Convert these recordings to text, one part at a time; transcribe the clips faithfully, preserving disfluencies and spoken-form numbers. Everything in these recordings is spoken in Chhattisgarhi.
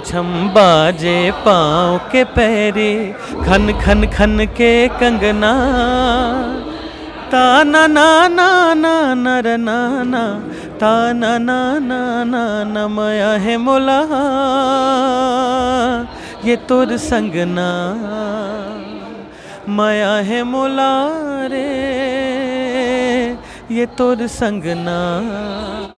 छम बाजे पाँव के पैरी, खन खन खन के कंगना। ता ना ना ना ना नर ना ना, ता ना ना ना ना ना मया हे मोला, ये तोर संगना। मया हे मोला रे, ये तोर संगना।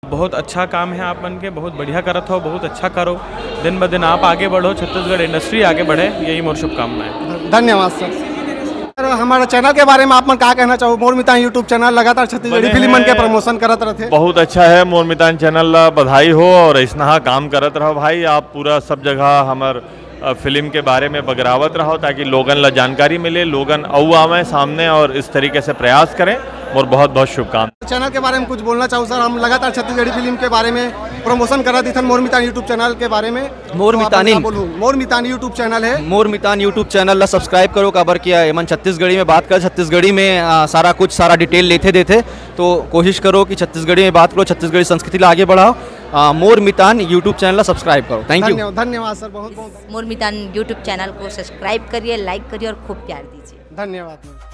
बहुत अच्छा काम है आप मन के, बहुत बढ़िया करत हो, बहुत अच्छा करो, दिन ब दिन आप आगे बढ़ो, छत्तीसगढ़ इंडस्ट्री आगे बढ़े, यही मोर शुभकामनाएं। धन्यवाद सर। सर, हमारा चैनल के बारे में आप मन का कहना चाहो? मोर मितान YouTube चैनल लगातार छत्तीसगढ़ी बने फिल्म मन के हैं। प्रमोशन करत रहथे। बहुत अच्छा है, मोर मितान चैनल ला बधाई हो और ऐसना काम करत रहो भाई। आप पूरा सब जगह हमर, अ, फिल्म के बारे में बगरावत रहो ताकि लोगन ला जानकारी मिले, लोगन अउ आवें सामने और इस तरीके से प्रयास करें। मोर बहुत बहुत शुभकामना। चैनल के बारे में कुछ बोलना चाहो सर? हम लगातार छत्तीसगढ़ी फिल्म के बारे में प्रमोशन करत दिथन मोर मितान YouTube चैनल के बारे में। मोर तो आप मितानिन। का बोलूं? मोर मितान YouTube चैनल है। मोर मितान YouTube चैनल ला सब्सक्राइब करो, काबर कि एमन छत्तीसगढ़ी में बात कर, छत्तीसगढ़ी में, आ, सारा कुछ, सारा डिटेल लेथे देथे। तो कोशिश करो कि छत्तीसगढ़ी में बात करो, छत्तीसगढ़ी संस्कृति ला आगे बढ़ाओ। आ, मोर मितान YouTube चैनल ला सब्सक्राइब करो। Thank you. धन्यवाद, धन्यवाद सर, बहुत बहुत मोर मितान YouTube चैनल को सब्सक्राइब करिए, लाइक करिए और खूब प्यार दीजिए। धन्यवाद मैम।